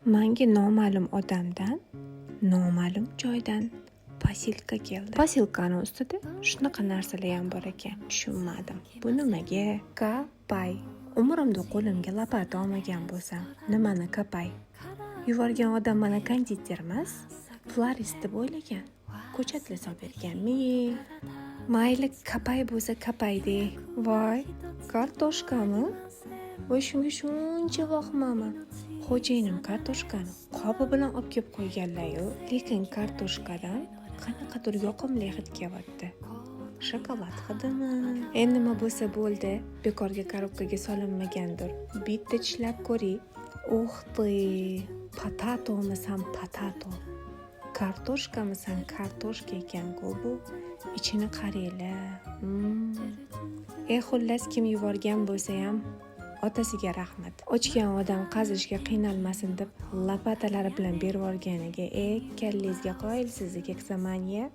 Manga noma'lum odamdan, noma'lum joydan posilka keldi. Posilkani ustida shunaqa narsalar ham bor ekan. Tushunmadim. Bu nimaga? Kapay. Umrimda qo'limga lopata olmagan bo'lsam, nimani kapay? Yuborgan odam mani konditer emas, florist deb o'ylagan. Ko'chatlar solib berganmi? Mayli, kapay bo'lsa kapay de. Voy, kartoshkami? Voy, shunga shuncha vahimami? Xo'jayinim kartoshkani qobi bilan olib kelib qo'yganlar-yu, lekin kartoshkadan qanaqadir yoqimli hid kelyapti. Shokolad hidimi? Endi nima bo'lsa bo'ldi, bekorga korobkaga solinmagandir. Bitta tishlab ko'ray. Ух ты, potatomisan potato. Kartoshkamisan kartoshka ekan-ku bu. Ichini qaranglar. Xullas, kim yuborgan bo'lsayam, otasiga rahmat. Ochgan odam qazishga qiynalmasin deb lopatalari bilan berib yuborganiga, e, kallangizga qoyil sizni, keksa manya.